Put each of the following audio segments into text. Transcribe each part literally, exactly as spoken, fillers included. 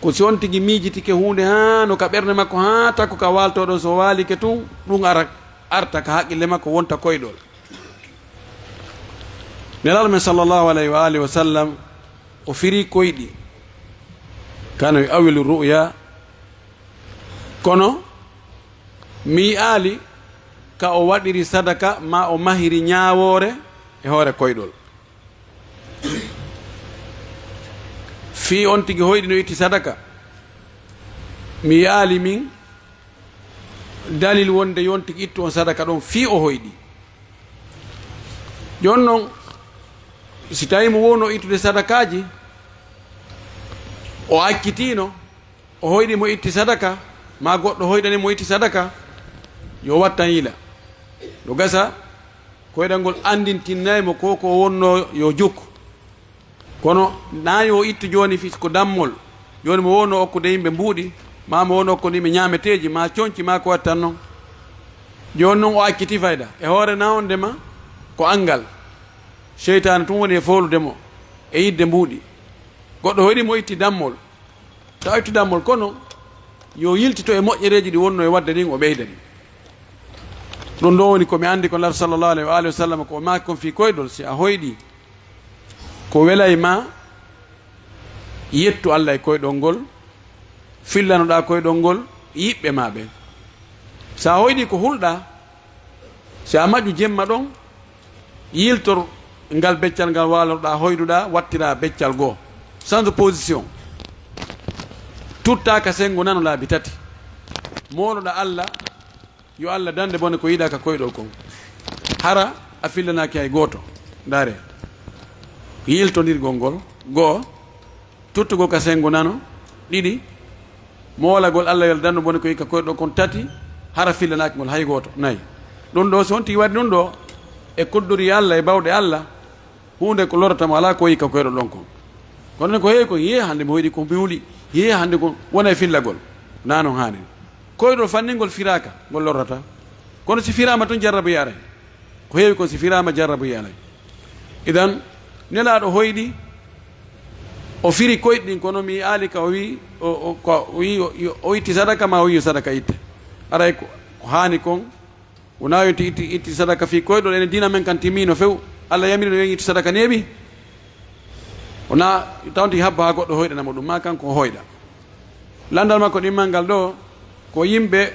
Ko si on tigi miijitike huunde haa no ka ɓernde makko, haa takko ka waaltoo ɗon, so waalike tun, ɗun ara, arta ka haqqille makko, wonta koyɗol. Nelaaɗo men sallallahu alayhi wa alihi wa sallam, o firi koyɗi, kana wi awilu ru'ya, kono mi yi'aali ka o waɗiri sadaka maa o mahiri ñaawoore e hoore koyɗol. Fii on tigi hoyɗi no itti sadaka, mi yi'aali min dalil wonde yo on tigi ittu on sadaka ɗon fii o hoyɗi. Jooni non, si tawii mo wowno ittude sadakaaji, o accitiino, o hoyɗi mo itti sadaka, maa goɗɗo hoyɗani mo itti sadaka, yo wattan yila. No gasa, koyɗal ngol anndintinnay mo ko ko wonno yo jukku. Kono naa yo ittu jooni fii ko dammol. Jooni mo wowno okkude yimɓe mbuuɗi, maa mo wowno okkude yimɓe ñaameteeji, maa conci, maa ko wattan non. Jooni non o acciti fayda. E hoore naa on ndema ko anngal. Seytaane tun woni e foolude mo e yidde mbuuɗi. Goɗɗo hoyɗi mo itti dammol. Tawa ittu dammol, kono yo yiltito e moƴƴereeji ɗi wonno e waɗde ɗin, o ɓeyda ɗin. Ɗun ɗoo woni ko mi anndi ko Nelaaɗo sallallahu alayhi wa alihi wa sallam ko o maaki kon fii koyɗol, si a hoyɗi ko welay ma, yettu Alla e koyɗol ngol, fillanoɗaa koyɗol ngol yiɓɓe ma ɓen. Si a hoyɗi ko hulɗaa, si a maƴu jemma ɗon, yiltor ngal beccal ngal waalorɗaa, hoyɗuɗaa, wattiraa beccal goo. Change position. Tuttaa ka senngo nano laabi tati. Mooloɗaa Alla, yo Alla dande bone ko yiɗaa ka koyɗol kon. Hara a fillanaaki hay gooto. Ndaaree. Yiltondirgol ngol. Goo, tuttugol ka senngo nano. Ɗiɗi, moolagol Alla yo Alla dandu bone ko yiɗi ka koyɗol kon. Tati, hara fillanaaki ngol hay gooto. Nayi. Ɗun ɗoo, si on tigi waɗi ɗun ɗoo, e kudduri Alla, e bawɗe Alla, huunde ko lorrata mo alaa ko yiɗi ka koyɗol ɗon kon. Kono ne ko heewi kon, yee hannde mi hoyɗi ko mi wuli, yee hannde ko wona e fillagol. Naa non haaniri. Koyɗol fannin ngol firaaka, ngol lorrata. Kono si firaama tun, jarrabu yaray. Ko heewi kon si firaama, jarrabu yaray. Idan, Nelaaɗo hoyɗi, o firi koyɗi ɗin, kono mi yi'aali ka o wi'i, o, o, ko o wi'i, o, o itti sadaka, maa o wi'i yo sadaka itte. Aray ko, ko haani kon, wonaa yo itti, itti, itti sadaka fii koyɗol, enen diina men kan timmiino few. Alla yamiri no yo en ittu sadaka neeɓi. Wonaa tawti habba haa goɗɗo hoyɗana mo ɗun, maa kanko o hoyɗa. Lanndal makko ɗimmal ngal ɗoo, ko yimɓe,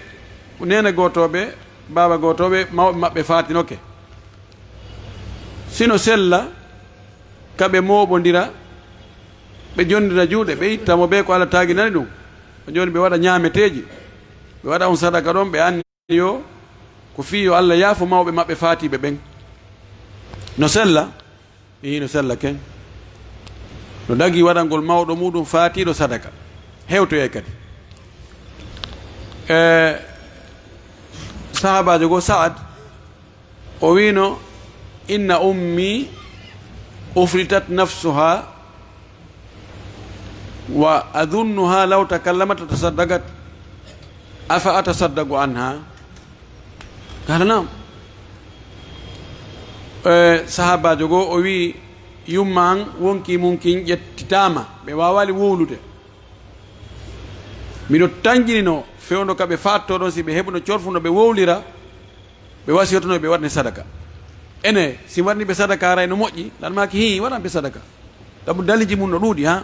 neene gootooɓe, baaba gootooɓe, mawɓe maɓɓe faatinoke. Si no sella, ka ɓe mooɓondira, ɓe jonnira juuɗe, ɓe itta mo ɓe ko Alla taaginani ɗun. Jooni ɓe waɗa ñaameteeji, ɓe waɗa on sadaka ɗon, ɓe anni yo ko fii yo Alla yaafo mawɓe maɓɓe faatiiɓe ɓen. No sella? Ii, no sella ken. No dagii waɗangol mawɗo muuɗum faatiiɗo sadaka. Hewtoyay kadi. E sahaabaajo goo, Sa'ad, o wiino: "Inna ummi ufritat nafsuha wa adunnuha law takallamat tasaddaqat, afa atasaddaqu anha?" Qala: "Naam." E, sahaabaajo goo o wi'i: "Yumma an wonkii mun kin ƴettitaama, ɓe waawaali wowlude. Miɗo tanƴinino fewndo ka ɓe faattoo ɗon, si ɓe heɓuno corfu no ɓe wowlira, ɓe wasiyotono ɓe waɗane sadaka. Ene, si mi waɗani ɓe sadaka, haray no moƴƴi?" Lan maaki: "Hii, waɗan ɓe sadaka. Sabu daliiji mun no ɗuuɗi, haa.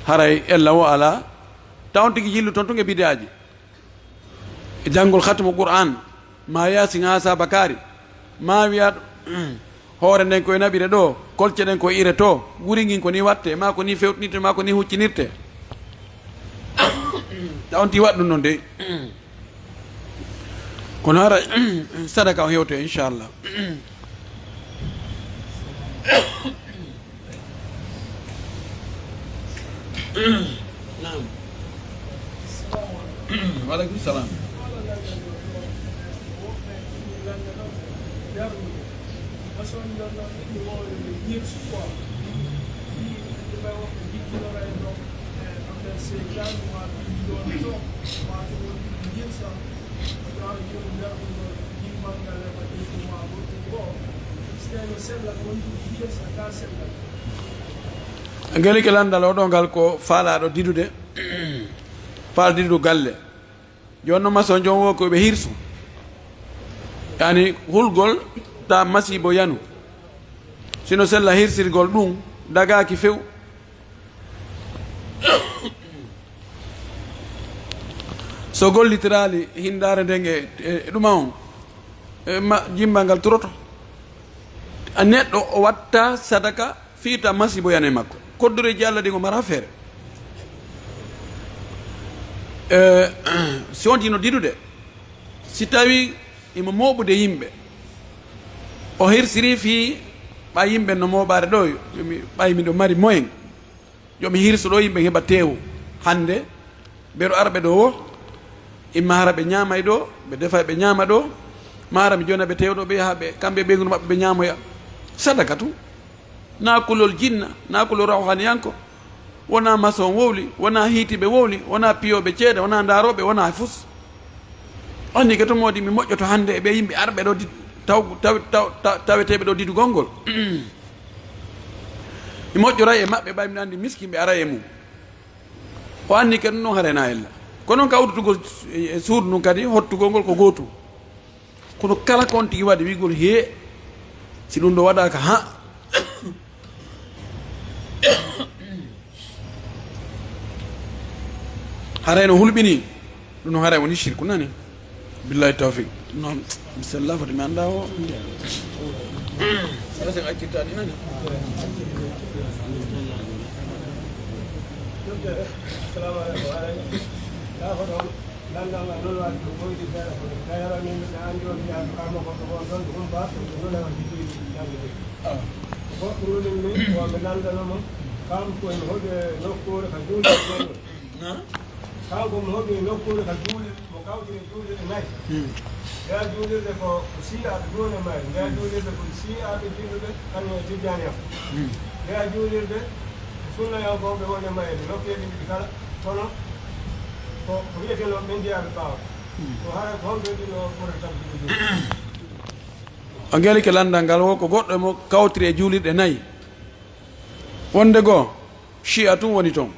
Haray ella woo alaa. Taw on tigi jillu ton tun e bid'aaji. E janngol khatmu Qur'an, maa Yaasin haa Saabakaari, maa wi'a hoore nden ko e naɓire ɗoo, kolce ɗen ko e ire too, guri ngin ko nii waɗtee, maa ko nii fewtinirtee, maa ko nii huccinirtee." Taw on tigi waɗ ɗun non dey. Kono hara sadaka on hewtoyay, inchallah. Naam. Wa aleykum salam. Ngel ke lanndal o ɗo ngal ko faalaaɗo didude, faal didude galle. Jooni noon mason joom wo ko ɓe hirsu. Yani hulgol ta masiibo yanu. Sino sella hirsirgol ɗum dagaaki few. So gollitiraali hindaare nden e, e, e ɗuma on, e ma, jimmal ngal turoto. A neɗɗo o watta sadaka fii ta masiibo yana e makko. Koddoreeji Alla ɗin o mara feere. E, si on tino didude, si tawi imo mooɓude yimɓe, o hirsiri fii ɓa yimɓe no mooɓaare ɗo, yo mi, ɓay miɗo mari moyen. Yo mi hirso ɗo yimɓe heɓa teewu. Hannde, ɓeɗo arɓe ɗo wo, imma hara ɓe ñaamay ɗo, ɓe defay ɓe ñaama ɗo, ma hara mi jona ɓe teewu ɗo, ɓe yaha ɓe, kamɓe ɓeyngudu maɓɓe ɓe ñaamoya. Sadaka tun. Na kulol jinna, na kulol rawhaniyanko, wona mason wowli, wona hiitiɓe wowli, wona piyooɓe ceede, wona ndaarooɓe, wona fus. Anni ke to moodi mi moƴƴoto hannde e ɓe yimɓe arɓe ɗo di-, taw, taw, taw, taw, taweteeɓe ɗo didugol ngol. Mi moƴƴoray e maɓɓe, ɓay miɗo anndi miskinɓe aray e mum. O anni ke ɗum ɗon haray na ella. Ko noon ka uddutugol e, e suudu ndun kadi, hottugol ngol ko gootum. Kono kala ko on tigi waɗi wi'gol hee, si ɗum ɗo waɗaaka, ha. Haray no hulɓini, ɗum no haray woni shirku nani. Billahi tawfiq. Noon, mi sella foti mi annda o. Sera sen accirtaani nani. Assalamu alaikum. Wa alaikum. Ya hoto on. Lanndal ngal noon waɗi ko ɓoydi seeɗa kono tayara min ɓe anndi on mbiyaa ko kama goɗɗo on ɗon ɗo humpa ɗum ɗo nulewal jiddiiɗi jannde de. Goɗɗo nulin min ko mi lanndano mo kam ko en hoɗi e nokkuure ka juulirɗe gonɗo. Kanko mo hoɗi e nokkuure ka juulirɗe mo kawti e juulirɗe nayi. Ndeya juulirde ko ko siiyaaɓe ɗuum e mayre. Ndeya juulirde ko siiyaaɓe jinnuɓe kañum e tijjaani am. Ndeya juulirde ko sunnayankooɓe won e mayre nokkeeji ɗiɗi kala. Kono ko ko wiyeteno ɓe njiyaaɓe ɓaawo. Ko hara ko honɓe ɗino ɓurata tabbude ɗum? O ngeli ke lanndal ngal wo ko goɗɗo e mo kawtiri e juulirɗe nayi. Wonde goo, shi'a tun woni ton.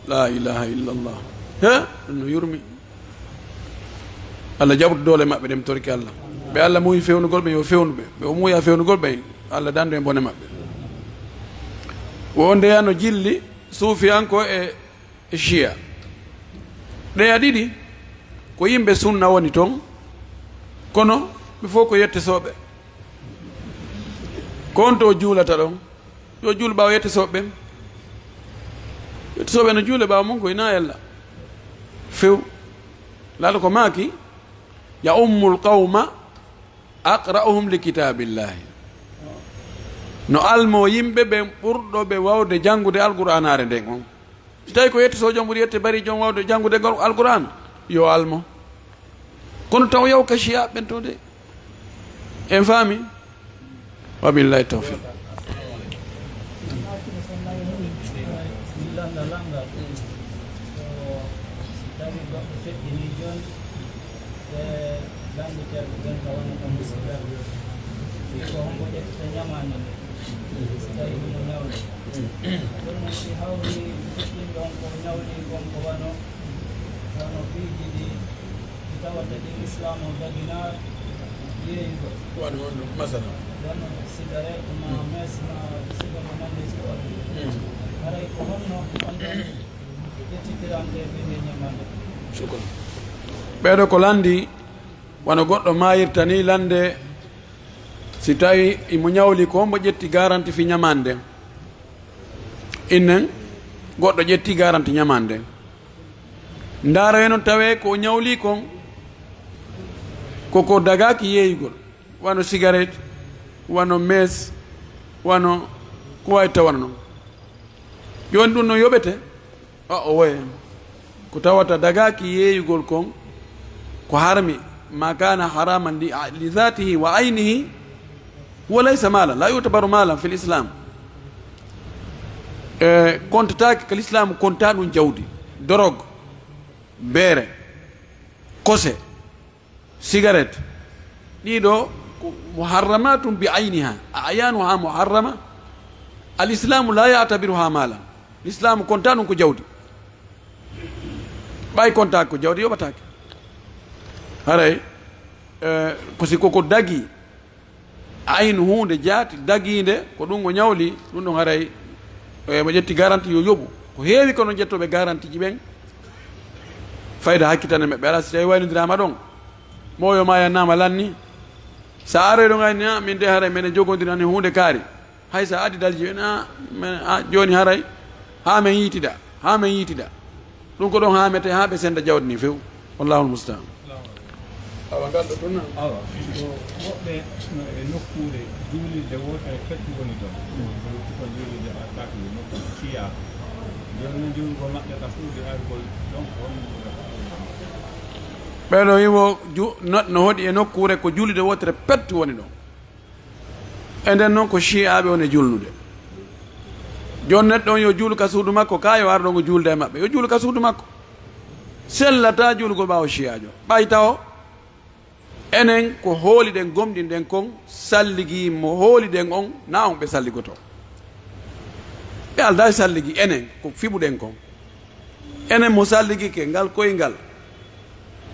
La ilaha illallah. He? Ɗum no yurmi. Allah jaɓtu doole maɓɓe ɗen, torki Allah. Ɓe Allah muuyi fewnugol ɓe, yo fewnu ɓe. Ɓe o muuya fewnugol ɓe, Allah dandu e bone maɓɓe. Wonde yano jilli, suufiyanko e e Shia. Ɗeya ɗiɗi ko yimɓe sunna woni ton, kono ɓe fof ko yettesooɓe. Ko on to juulata ɗon, yo juul ɓaawo yettesooɓe ɓen. Yettesooɓe no juule ɓaawo mum ko ina yalla. Few. Laata ko maaki, ya ummul qawma aqra'uhum li kitaabillahi. No almo yimɓe ɓen ɓurɗo ɓe wawde janngude Alqur'aanaare nden on. Si tawi ko yetto so jom ɓuri yette bari jom wawde janngude ngol Alqur'aan, yo almo. Kono taw yaw ka Shiya ɓen to de. En faami? Wabillahi tawfiq. Lannda, lannda. Ko si tawi goɗɗo feƴƴini jooni, e lannditeeɓe ɓen ka woni ko musidɓe, fii ko hombo ƴettata ñamaande nde, si tawi ɗum o ñawli. Ɗum noon si hawri feƴƴinɗo on ko ñawli kon ko wano, wano piiji ɗi, ɗi tawata ɗi Islaam o dagina yeeyugol. Wano on ɗum, masala. Wano sigaret, ma mes, ma sifa ko nandi e sifa ɗum. Haray ko honno on ɗon ƴettitirante ɓe nde ñamaande? Shukran. Ɓeeɗo ko lanndi, wano goɗɗo maayirta ni lannde, si tawi imo ñawli ko mbo ƴetti garanti fi ñamaande. Innen, goɗɗo ƴetti garanti ñamaande. Ndaara e noon tawee ko o ñawli kon, ko ko dagaaki yeeyugol, wano sigaret, wano mes, wano ko waawi tawana noon. Jooni ɗum no yoɓete? A, o woye. Ko tawata dagaaki yeeyugol kon, ko harmi, ma kana haraman li, li dhatihi wa aynihi, wa laysa malan, la yutabaru malan fil Islam. E, kontataake ka Lislaam, konta ɗum jawdi. Dorog, beere, kose, sigaret, ɗiɗo ko muharramatun bi ayniha, a ayanuha muharrama, Al islamu la yatabiruha malan. L'islamu konta ɗum ko jawdi. Ɓay konta ko jawdi yoɓataake. Haray, eh, ko si koko dagi, aynu huunde jaati dagiinde, ko ɗum o ñawli, ɗum ɗon haray, eh, mo ƴetti garanti yo yoɓu. Ko heewi kono ƴettooɓe garantiji ɓen, fayda hakkitane maɓɓe ala si tawi waynodiraama ɗon. Mooyo ma yannama lanni. Sa aroy ɗon ayni, "Ah, min de haray mene jogondirani huunde kaari." Hay sa addi dalji en, "Ah, men, ah, jooni haray, haa men yiitida, haa men yiitida." Ɗum ko ɗon haa mete, haa ɓe senda jawdi ni few. Wallahul mustaan. Awa, ngal ɗo tun. Awa, ko woɓɓe no e nokkuure juulirde wootere pet woni ɗon. Ko lutti ko juulirde artaaki nokku ciya. Jooni no juulugol maɓɓe ka suudu argol ɗon ko honno ɓe waɗata? Ɓeɗo wiwo ju-, no, no hoɗi e nokkuure ko juulirde wootere pet woni ɗon. E nden noon ko ciya ɓe woni e juulnude. Jooni neɗɗo on yo juulu ka suudu makko, ka yo ar ɗon o juulda e maɓɓe. Yo juulu ka suudu makko. Sellata juulugol ɓaawo ciyaajo. Ɓay tawo, enen ko hooliɗen, gomɗinɗen kon, salligi mo hooliɗen on, na on ɓe salligotoo. Ɓe aldaa e salligi, enen ko fiɓuɗen kon. Enen mo salligike ngal koyngal,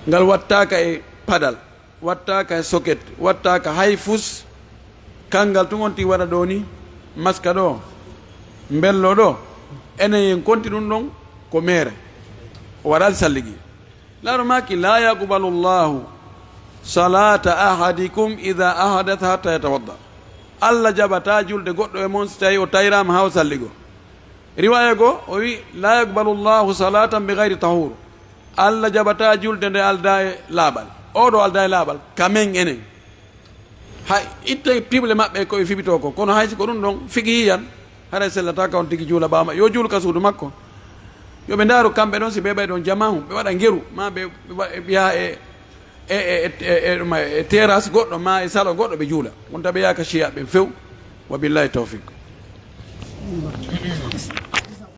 ngal wattaaka e padal, wattaaka e soket, wattaaka hay fus, kanngal tun on ti waɗa ɗoo ni, maska ɗoo, mbello ɗoo, enen en konti ɗum ɗon ko meere, o waɗaali salligi. Laaru maaki, "La yaqbalu Allahu salata ahadikum ida ahadatha hatta yatawadda." Allah jaɓataa julde goɗɗo e mon si tawi o tayraama haa o salligo. Riwaaya goo, o wi, "La yaqbalu Allahu salatan bi gayri tahur." Allah jaɓataa julde nde aldaa e laaɓal. Oo ɗoo aldaa e laaɓal, ka men enen. Hay itte piɓle maɓɓe ko ɓe fiɓitoo ko. Kono hay si ko ɗum ɗon figi yiyan, haray sellataa ka on tigi juula ɓaawo maɓɓe. Yo juulu ka suudu makko. Yo ɓe ndaaru kamɓe ɗon si ɓe ɓay ɗon jamaahu, ɓe waɗa ngeru, maa ɓe, ɓe wa-, ɓe yaha e, e, e, e, e, e, e terrasse goɗɗo, maa e salon goɗɗo ɓe juula. Wonta ɓe yaha ka ciya ɓen few. Wa billahi tawfiq.